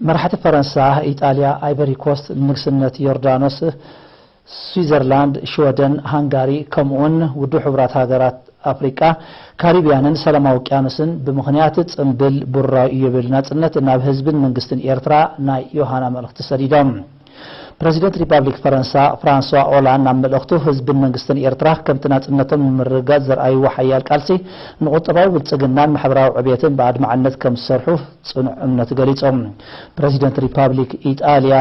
መራሕቲ ፈረንሳ፣ ኢጣልያ፣ ኣይቨሪ ኮስት፣ ንግስነት ዮርዳኖስ፣ ስዊዘርላንድ፣ ሽወደን፣ ሃንጋሪ፣ ከምኡውን ውድብ ሕቡራት ሃገራት ኣፍሪቃ፣ ካሪብያንን ሰላማዊ ውቅያኖስን ብምኽንያት ጽምብል ብሩራዊ ኢዮቤልዩ ናጽነት ናብ ህዝብን መንግስትን ኤርትራ ናይ ዮሃና መልእኽቲ ሰዲዶም። ፕረዚደንት ሪፓብሊክ ፈረንሳ ፍራንሷ ኦላንድ ኣብ መልእኽቱ፣ ህዝብን መንግስትን ኤርትራ ከምቲ ናጽነቶም ንምርግጋጽ ዘርኣይዎ ሓያል ቃልሲ ንቁጠባዊ ብልጽግናን ማሕበራዊ ዕብየትን ብኣድማዕነት ከም ዝሰርሑ ጽኑዕ እምነቱ ገሊጾም። ፕረዚደንት ሪፓብሊክ ኢጣልያ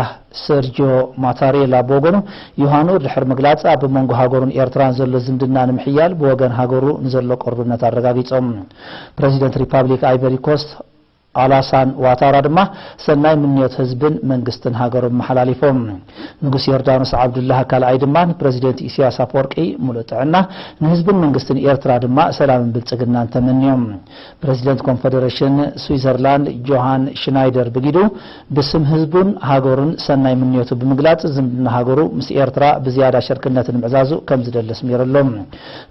ሰርጆ ማታሬላ ብወገኑ፣ ዮሃኑ ድሕሪ ምግላጽ፣ ኣብ መንጎ ሃገሩን ኤርትራን ዘሎ ዝምድና ንምሕያል ብወገን ሃገሩ ንዘሎ ቅሩብነት ኣረጋጊጾም። ፕረዚደንት ሪፓብሊክ ኣይቨሪ ኮስት ኣላሳን ዋታራ ድማ ሰናይ ምንዮት ህዝብን መንግስትን ሃገሮም መሓላሊፎም። ንጉስ ዮርዳኖስ ዓብዱላህ ካልኣይ ድማ ንፕረዚደንት ኢሳያስ ኣፈወርቂ ሙሉእ ጥዕና፣ ንህዝብን መንግስትን ኤርትራ ድማ ሰላምን ብልጽግናን ተመንዮም። ፕረዚደንት ኮንፈደሬሽን ስዊዘርላንድ ጆሃን ሽናይደር ብጊዱ ብስም ህዝቡን ሃገሩን ሰናይ ምንዮቱ ብምግላጽ፣ ዝምድና ሃገሩ ምስ ኤርትራ ብዝያዳ ሸርክነት ንምዕዛዙ ከም ዝደሊ ኣስሚሩ ኣሎ።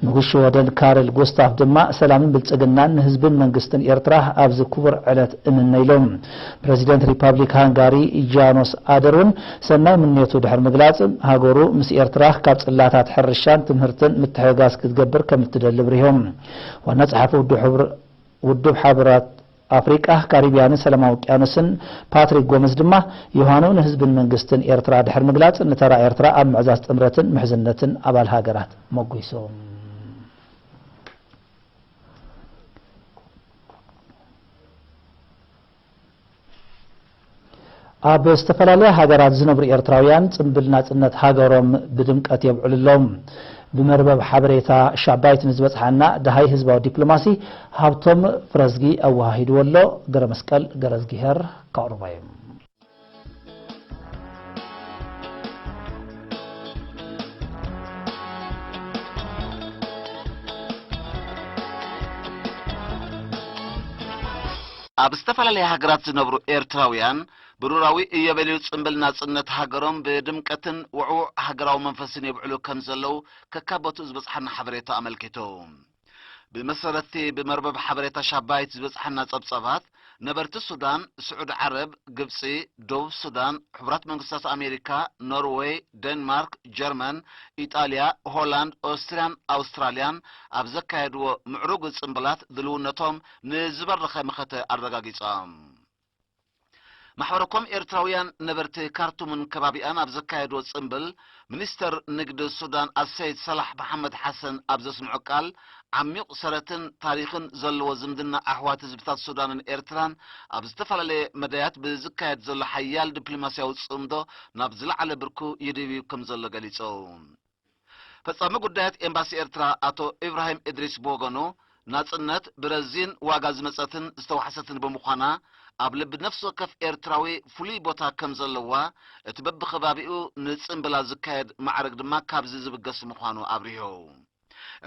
ንጉስ ሽወደን ካርል ጉስታፍ ድማ ሰላምን ብልጽግናን ንህዝብን መንግስትን ኤርትራ ኣብዚ ክቡር ዕለት እምነ ኢሎም። ፕረዚደንት ሪፓብሊክ ሃንጋሪ ጃኖስ ኣደር እውን ሰናይ ምንዮቱ ድሕሪ ምግላጽ፣ ሃገሩ ምስ ኤርትራ ካብ ጽላታት ሕርሻን ትምህርትን ምትሕግጋዝ ክትገብር ከም እትደሊ ኣብሪሆም። ዋና ጸሓፊ ውድብ ሕብር-፣ ውድብ ሓበራት ኣፍሪቃ፣ ካሪብያንን ሰላማዊ ውቅያኖስን ፓትሪክ ጎመዝ ድማ፣ ዮሃኑ ንህዝብን መንግስትን ኤርትራ ድሕሪ ምግላጽ፣ ንተራ ኤርትራ ኣብ ምዕዛዝ ጥምረትን ምሕዝነትን ኣባል ሃገራት ሞጒሶም። ኣብ ዝተፈላለያ ሃገራት ዝነብሩ ኤርትራውያን ጽምብል ናጽነት ሃገሮም ብድምቀት የብዕሉ ኣለዉ። ብመርበብ ሓበሬታ ሻባይት ንዝበጽሓና ደሃይ ህዝባዊ ዲፕሎማሲ ሃብቶም ፍረዝጊ ኣወሃሂድዎ ኣሎ። ገረመስቀል ገረዝጊሄር ከቕርቦ እዩ። ኣብ ዝተፈላለያ ሃገራት ዝነብሩ ኤርትራውያን ብሩራዊ ኢዮቤልዩ ጽምብል ናጽነት ሃገሮም ብድምቀትን ውዕዉዕ ሃገራዊ መንፈስን የብዕሉ ከም ዘለዉ ከካብ ቦትኡ ዝበጽሓና ሓበሬታ ኣመልኪቱ። ብመሰረት'ቲ ብመርበብ ሓበሬታ ሻባይት ዝበጽሓና ጸብጻባት፣ ነበርቲ ሱዳን፣ ስዑዲ ዓረብ፣ ግብጺ፣ ደቡብ ሱዳን፣ ሕቡራት መንግስታት ኣሜሪካ፣ ኖርወይ፣ ዴንማርክ፣ ጀርመን፣ ኢጣልያ፣ ሆላንድ፣ ኦስትርያን ኣውስትራልያን ኣብ ዘካየድዎ ምዕሩግ ጽምብላት ድልውነቶም ንዝበረኸ መኸተ ኣረጋጊጾም። ማሕበረ ኮም ኤርትራውያን ነበርቲ ካርቱምን ከባቢኣን ኣብ ዘካየድዎ ጽምብል፣ ሚኒስተር ንግዲ ሱዳን ኣሰይድ ሰላሕ መሓመድ ሓሰን ኣብ ዘስምዖ ቃል፣ ዓሚቕ ሰረትን ታሪኽን ዘለዎ ዝምድና ኣሕዋት ህዝብታት ሱዳንን ኤርትራን ኣብ ዝተፈላለየ መዳያት ብዝካየድ ዘሎ ሓያል ዲፕሎማስያዊ ጽምዶ ናብ ዝለዓለ ብርኩ ይድይብ ከም ዘሎ ገሊጹ። ፈጻሚ ጉዳያት ኤምባሲ ኤርትራ ኣቶ ኢብራሂም እድሪስ ብወገኑ፣ ናጽነት ብረዚን ዋጋ ዝመጸትን ዝተዋሕሰትን ብምዃና፣ ኣብ ልቢ ነፍሲ ወከፍ ኤርትራዊ ፍሉይ ቦታ ከም ዘለዋ፣ እቲ በብኸባቢኡ ንጽምብላ ዝካየድ ማዕረግ ድማ ካብዚ ዝብገስ ምዃኑ ኣብሪሁ።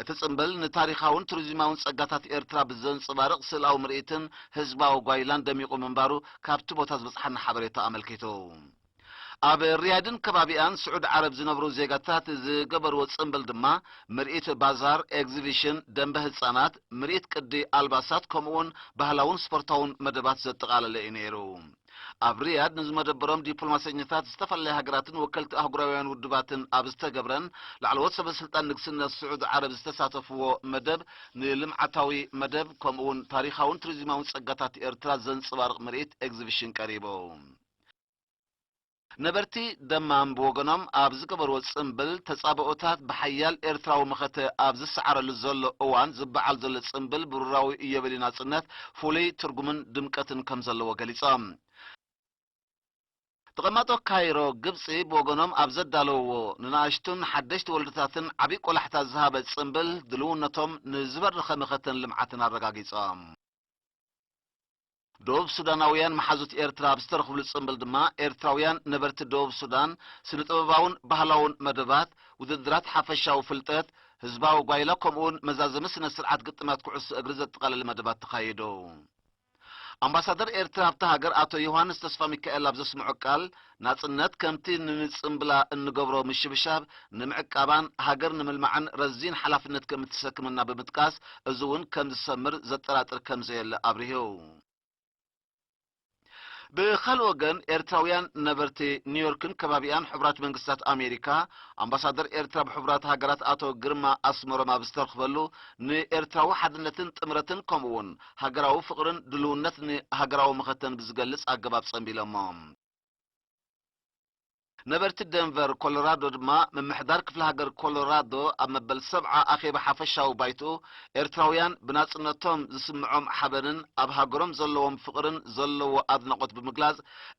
እቲ ጽምብል ንታሪኻውን ቱሪዝማውን ጸጋታት ኤርትራ ብዘንጸባርቕ ስእላዊ ምርኢትን ህዝባዊ ጓይላን ደሚቑ ምንባሩ ካብቲ ቦታ ዝበጽሓና ሓበሬታ ኣመልኪቱ። ኣብ ሪያድን ከባቢኣን ስዑዲ ዓረብ ዝነብሩ ዜጋታት ዝገበርዎ ጽምብል ድማ ምርኢት ባዛር፣ ኤግዚቢሽን፣ ደንበ ህጻናት፣ ምርኢት ቅዲ ኣልባሳት ከምኡውን ባህላውን ስፖርታውን መደባት ዘጠቓለለ እዩ ነይሩ። ኣብ ሪያድ ንዝመደበሮም ዲፕሎማሰኛታት ዝተፈላለያ ሃገራትን ወከልቲ ኣህጉራውያን ውድባትን ኣብ ዝተገብረን ላዕለዎት ሰበ ስልጣን ንግስነት ስዑዲ ዓረብ ዝተሳተፍዎ መደብ ንልምዓታዊ መደብ ከምኡውን ታሪኻውን ቱሪዝማውን ጸጋታት ኤርትራ ዘንጸባርቕ ምርኢት ኤግዚቢሽን ቀሪቡ። ነበርቲ ደማም ብወገኖም ኣብ ዝገበርዎ ጽምብል፣ ተጻብኦታት ብሓያል ኤርትራዊ መኸተ ኣብ ዝሰዓረሉ ዘሎ እዋን ዝበዓል ዘሎ ጽምብል ብሩራዊ ኢዮቤልዩ ናጽነት ፍሉይ ትርጉምን ድምቀትን ከም ዘለዎ ገሊጾም። ተቐማጦ ካይሮ ግብጺ ብወገኖም ኣብ ዘዳለውዎ ንናእሽቱን ሓደሽቲ ወለዶታትን ዓቢ ቆላሕታ ዝሃበ ጽምብል ድልውነቶም ንዝበረኸ መኸተን ልምዓትን ኣረጋጊጾም። ደቡብ ሱዳናውያን መሓዙት ኤርትራ ኣብ ዝተረኽብሉ ጽምብል ድማ፣ ኤርትራውያን ነበርቲ ደቡብ ሱዳን ስነ-ጥበባውን ባህላውን መደባት፣ ውድድራት ሓፈሻዊ ፍልጠት፣ ህዝባዊ ጓይላ፣ ከምኡውን መዛዘሚ ስነ-ስርዓት ግጥማት ኩዕሶ እግሪ ዘጠቓለለ መደባት ተኻይዱ። ኣምባሳደር ኤርትራ ኣብታ ሃገር ኣቶ ዮሃንስ ተስፋሚካኤል ኣብ ዘስምዖ ቃል፣ ናጽነት ከምቲ ንንጽምብላ እንገብሮ ምሽብሻብ ንምዕቃባን ሃገር ንምልማዕን ረዚን ሓላፍነት ከም እትሰክመና ብምጥቃስ፣ እዚ እውን ከም ዝሰምር ዘጠራጥር ከም ዘየለ ኣብሪሁ። ብኻልእ ወገን፣ ኤርትራውያን ነበርቲ ኒውዮርክን ከባቢኣን ሕቡራት መንግስታት ኣሜሪካ፣ ኣምባሳደር ኤርትራ ኣብ ሕቡራት ሃገራት ኣቶ ግርማ ኣስመሮም ኣብ ዝተረኽበሉ፣ ንኤርትራዊ ሓድነትን ጥምረትን ከምኡ እውን ሃገራዊ ፍቕርን ድልውነት ንሃገራዊ መኸተን ብዝገልጽ ኣገባብ ጸምቢሎሞ። ነበርቲ ደንቨር ኮሎራዶ ድማ፣ ምምሕዳር ክፍለ ሃገር ኮሎራዶ ኣብ መበል ሰብዓ ኣኼባ ሓፈሻዊ ባይትኡ፣ ኤርትራውያን ብናጽነቶም ዝስምዖም ሓበንን ኣብ ሃገሮም ዘለዎም ፍቕርን ዘለዎ ኣድናቖት ብምግላጽ፣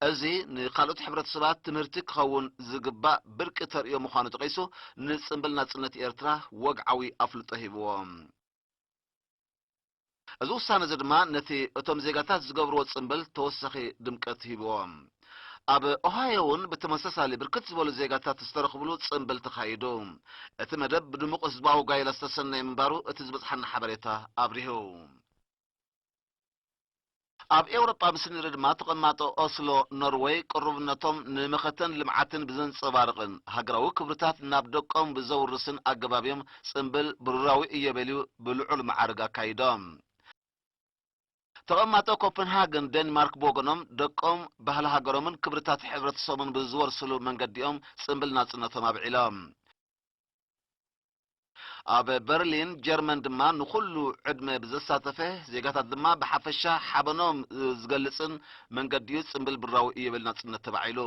እዚ ንኻልኦት ሕብረተሰባት ትምህርቲ ክኸውን ዝግባእ ብርቂ ተርእዮ ምዃኑ ጠቒሱ፣ ንጽምብል ናጽነት ኤርትራ ወግዓዊ ኣፍልጦ ሂብዎ። እዚ ውሳነ እዚ ድማ ነቲ እቶም ዜጋታት ዝገብርዎ ጽምብል ተወሳኺ ድምቀት ሂብዎ። ኣብ ኦሃዮ እውን ብተመሳሳሊ ብርክት ዝበሉ ዜጋታት ዝተረኽብሉ ጽምብል ተኻይዱ። እቲ መደብ ብድሙቕ ህዝባዊ ጓይላ ዝተሰነየ ምንባሩ እቲ ዝበጽሓና ሓበሬታ ኣብሪሁ። ኣብ ኤውሮጳ ምስ ንርኢ ድማ፣ ተቐማጦ ኦስሎ ኖርወይ ቅሩብነቶም ንመኸተን ልምዓትን ብዘንጸባርቕን ሃገራዊ ክብርታት ናብ ደቆም ብዘውርስን ኣገባብ እዮም ጽምብል ብሩራዊ ኢዮቤልዩ ብልዑል መዓርግ ኣካይዶም። ተቐማጦ ኮፐንሃገን ዴንማርክ ብወገኖም፣ ደቆም ባህሊ ሃገሮምን ክብርታት ሕብረተሰቦምን ብዝወርስሉ መንገዲኦም ጽምብል ናጽነቶም ኣብዒሎም። ኣብ በርሊን ጀርመን ድማ ንኹሉ ዕድመ ብዘሳተፈ፣ ዜጋታት ድማ ብሓፈሻ ሓበኖም ዝገልጽን መንገዲኡ ጽምብል ብራዊ ኢዮቤል ናጽነት ተባዒሉ።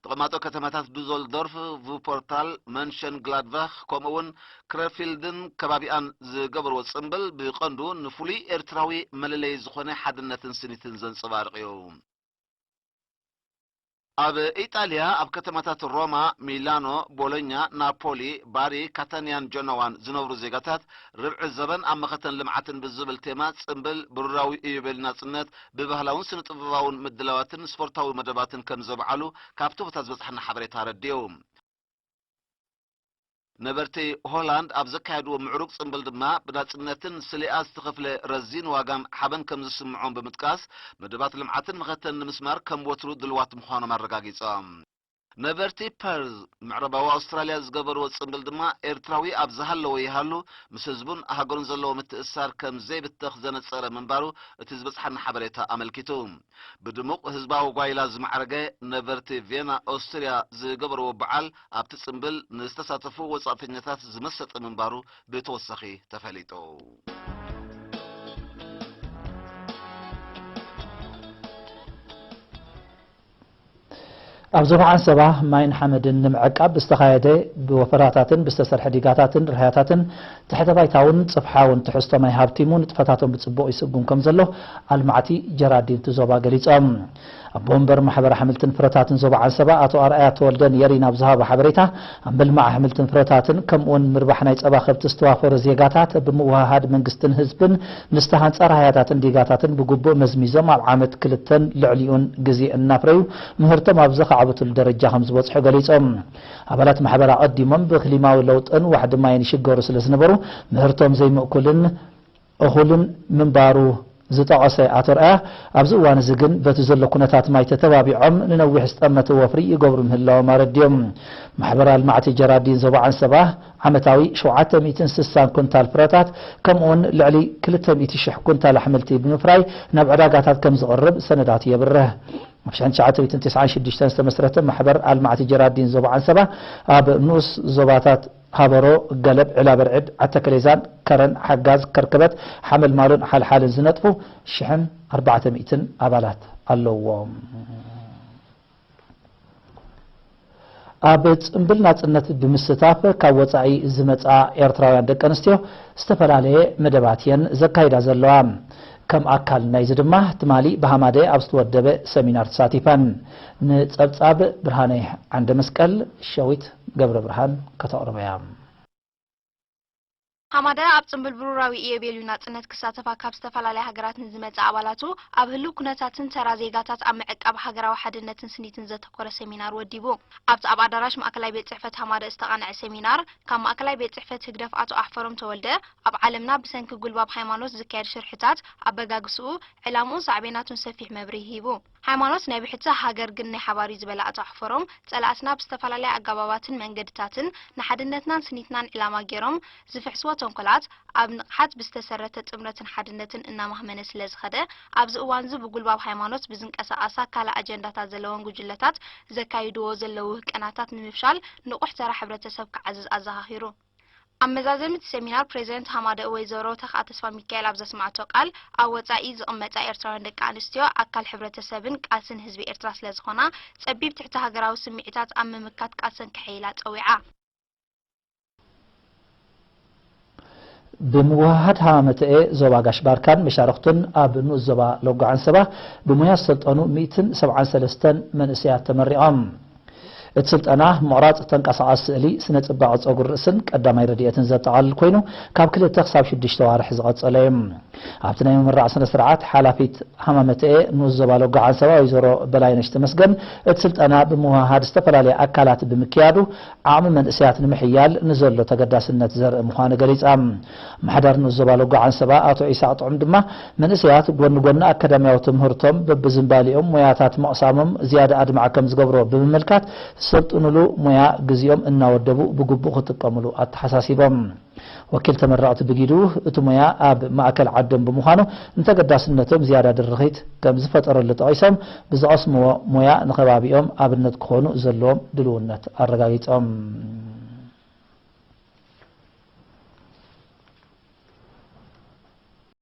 ተቐማጦ ከተማታት ዱዞልዶርፍ፣ ቩፐርታል፣ መንሸን ግላድቫኽ ከምኡ እውን ክረፊልድን ከባቢኣን ዝገበርዎ ጽምብል ብቐንዱ ንፍሉይ ኤርትራዊ መለለዪ ዝኾነ ሓድነትን ስኒትን ዘንጸባርቕ እዩ። ኣብ ኢጣልያ ኣብ ከተማታት ሮማ፣ ሚላኖ፣ ቦሎኛ፣ ናፖሊ፣ ባሪ፣ ካታንያን ጀኖዋን ዝነብሩ ዜጋታት፣ ርብዒ ዘበን ኣብ መኸተን ልምዓትን ብዝብል ቴማ ጽምብል ብሩራዊ ኢዮቤል ናጽነት ብባህላውን ስነ-ጥበባውን ምድላዋትን ስፖርታዊ መደባትን ከም ዘብዓሉ ካብቲ ቦታ ዝበጽሓና ሓበሬታ ኣረዲኡ። ነበርቲ ሆላንድ ኣብ ዘካየድዎ ምዕሩግ ጽምብል ድማ፣ ብናጽነትን ስሊኣ ዝተኸፍለ ረዚን ዋጋን ሓበን ከም ዝስምዖም ብምጥቃስ፣ መደባት ልምዓትን መኸተን ንምስማር ከም ወትሩ ድልዋት ምዃኖም ኣረጋጊጾም። ነበርቲ ፐርዝ፣ ምዕራባዊ ኣውስትራልያ ዝገበርዎ ጽምብል ድማ፣ ኤርትራዊ ኣብ ዝሃለወ ይሃሉ፣ ምስ ህዝቡን ሃገሩን ዘለዎ ምትእስሳር ከም ዘይብተኽ ዘነጸረ ምንባሩ እቲ ዝበጽሓና ሓበሬታ ኣመልኪቱ። ብድሙቕ ህዝባዊ ጓይላ ዝማዕረገ ነበርቲ ቬና ኦስትርያ ዝገበርዎ በዓል፣ ኣብቲ ጽምብል ንዝተሳተፉ ወጻእተኛታት ዝመሰጠ ምንባሩ ብተወሳኺ ተፈሊጡ። ኣብ ዞባ ዓንሰባ ማይን ሓመድን ንምዕቃብ ብዝተኻየደ ብወፈራታትን ብዝተሰርሐ ዲጋታትን ርህያታትን ትሕተ ባይታውን ጽፍሓውን ትሕዝቶ ማይ ሃብቲሙ ንጥፈታቶም ብጽቡቕ ይስጉም ከም ዘሎ ኣልማዕቲ ጀራዲን እቲ ዞባ ገሊጾም። ኣቦ ወንበር ማሕበር ኣሕምልትን ፍረታትን ዞባ ዓንሰባ ኣቶ ኣርኣያ ተወልደ ንየሪን ኣብ ዝሃቦ ሓበሬታ፣ ኣብ ምልማዕ ኣሕምልትን ፍረታትን ከምኡውን ምርባሕ ናይ ጸባ ከብቲ ዝተዋፈሩ ዜጋታት ብምውሃሃድ መንግስትን ህዝብን ንዝተሃንጻ ራህያታትን ዲጋታትን ብግቡእ መዝሚዞም ኣብ ዓመት ክልተን ልዕሊኡን ግዜ እናፍረዩ ምህርቶም ኣብ ዘኻዕብትሉ ደረጃ ከም ዝበጽሑ ገሊጾም። ኣባላት ማሕበር ኣቐዲሞም ብክሊማዊ ለውጥን ዋሕዲ ማይን ይሽገሩ ስለ ዝነበሩ ምህርቶም ዘይምእኩልን እኹልን ምንባሩ ዝጠቐሰ ኣቶ ርኣያ፣ ኣብዚ እዋን እዚ ግን በቲ ዘሎ ኩነታት ማይ ተተባቢዖም ንነዊሕ ዝጠመተ ወፍሪ ይገብሩ ምህላዎም ኣረዲዮም። ማሕበር ኣልማዕቲ ጀራዲን ዞባ ዓንሰባ ዓመታዊ ሸውዓተ ሚእትን ስሳን ኩንታል ፍረታት ከምኡውን ልዕሊ ክልተ ሚእቲ ሽሕ ኩንታል ኣሕምልቲ ብምፍራይ ናብ ዕዳጋታት ከም ዝቕርብ ሰነዳት የብርህ። ኣብ ሽሕን ትሽዓተ ሚእትን ተስዓን ሽዱሽተን ዝተመስረተ ማሕበር ኣልማዕቲ ጀራዲን ዞባ ዓንሰባ ኣብ ንኡስ ዞባታት ሃበሮ፣ ገለብ፣ ዕላበርዕድ፣ ዓተከሌዛን፣ ከረን፣ ሓጋዝ፣ ከርከበት፣ ሓመልማሎን ሓልሓልን ዝነጥፉ ሽሕን ኣርባዕተ ሚእትን ኣባላት ኣለዎም። ኣብ ጽምብል ናጽነት ብምስታፍ ካብ ወጻኢ ዝመጻ ኤርትራውያን ደቂ ኣንስትዮ ዝተፈላለየ መደባት እየን ዘካይዳ ዘለዋ። ከም ኣካል ናይዚ ድማ ትማሊ ብሃማደ ኣብ ዝተወደበ ሰሚናር ተሳቲፈን። ንጸብጻብ ብርሃነ ዓንደ መስቀል ሸዊት ገብረ ብርሃን ከተቕርቦ እያ። ሃማደ ኣብ ጽምብል ብሩራዊ ኢዮቤልዩ ናጽነት ክሳተፋ ካብ ዝተፈላለያ ሃገራት ንዝመጽእ ኣባላቱ ኣብ ህልው ኩነታትን ተራ ዜጋታት ኣብ ምዕቃብ ሃገራዊ ሓድነትን ስኒትን ዘተኮረ ሰሚናር ወዲቡ። ኣብቲ ኣብ ኣዳራሽ ማእከላይ ቤት ጽሕፈት ሃማደ ዝተቓንዐ ሰሚናር፣ ካብ ማእከላይ ቤት ጽሕፈት ህግደፍ ኣቶ ኣሕፈሮም ተወልደ፣ ኣብ ዓለምና ብሰንኪ ጉልባብ ሃይማኖት ዝካየድ ሽርሕታት ኣበጋግስኡ፣ ዕላምኡን ሳዕቤናቱን ሰፊሕ መብርሂ ሂቡ። ሃይማኖት ናይ ብሕቲ፣ ሃገር ግን ናይ ሓባር እዩ ዝበለ ኣቶ ኣሕፈሮም፣ ጸላእትና ብዝተፈላለየ ኣገባባትን መንገድታትን ንሓድነትናን ስኒትናን ዕላማ ገይሮም ዝፍሕስዎ ተንኮላት ኣብ ንቕሓት ብዝተሰረተ ጥምረትን ሓድነትን እናማህመነ ስለ ዝኸደ፣ ኣብዚ እዋንዚ ብጉልባብ ሃይማኖት ብዝንቀሳቐሳ ካልእ ኣጀንዳታት ዘለወን ጉጅለታት ዘካይድዎ ዘለዉ ህቀናታት ንምፍሻል ንቑሕ ተራ ሕብረተሰብ ክዓዝዝ ኣዘኻኺሩ። ኣብ መዛዘሚ እቲ ሰሚናር ፕሬዚደንት ሃማደእ ወይዘሮ ተኽኣ ተስፋሚካኤል ኣብ ዘስምዓቶ ቃል፣ ኣብ ወጻኢ ዝቕመጣ ኤርትራውያን ደቂ ኣንስትዮ ኣካል ሕብረተሰብን ቃልስን ህዝቢ ኤርትራ ስለ ዝኾና፣ ጸቢብ ትሕቲ ሃገራዊ ስምዒታት ኣብ ምምካት ቃልሰን ከሐይላ ጸዊዓ። ብምውህሃድ ሃማመተኤ ዞባ ጋሽ ባርካን መሻርኽቱን ኣብ ንኡስ ዞባ ሎጎ ዓንሰባ ብሞያ ዝሰልጠኑ ሚእትን ሰብዓን ሰለስተን መንእሰያት ተመሪቖም። እቲ ስልጠና ምቑራጽ ተንቀሳቓሲ ስእሊ፣ ስነ ጽባቐ ጸጉሪ ርእስን ቀዳማይ ረድኤትን ዘጠቓልል ኮይኑ፣ ካብ ክልተ ክሳብ ሽዱሽተ ዋርሕ ዝቐጸለ እዩ። ኣብቲ ናይ ምምራቕ ስነ ስርዓት ሓላፊት ሃማመተኤ ንኡስ ዞባ ሎጎ ዓንሰባ ወይዘሮ በላይነሽ ተመስገን፣ እቲ ስልጠና ብምውህሃድ ዝተፈላለየ ኣካላት ብምክያዱ ዓቕሚ መንእሰያት ንምሕያል ንዘሎ ተገዳስነት ዘርኢ ምዃኑ ገሊጻ። ምሕደር ንኡስ ዞባ ሎጎ ዓንሰባ ኣቶ ኢሳቕ ጥዑም ድማ፣ መንእሰያት ጎኒ ጎኒ ኣካዳሚያዊ ትምህርቶም በብዝንባሊኦም ሞያታት ምቕሳሞም ዝያዳ ኣድማዒ ከም ዝገብሮ ብምምልካት፣ ዝሰልጥኑሉ ሞያ ግዜኦም እናወደቡ ብግቡእ ክጥቀሙሉ ኣተሓሳሲቦም። ወኪል ተመረቕቲ ብጊዱ፣ እቲ ሞያ ኣብ ማእከል ዓዶም ብምዃኑ ንተገዳስነቶም ዝያዳ ድርኺት ከም ዝፈጠረሉ ጠቒሶም፣ ብዝቐስምዎ ሞያ ንከባቢኦም ኣብነት ክኾኑ ዘለዎም ድልውነት ኣረጋጊጾም።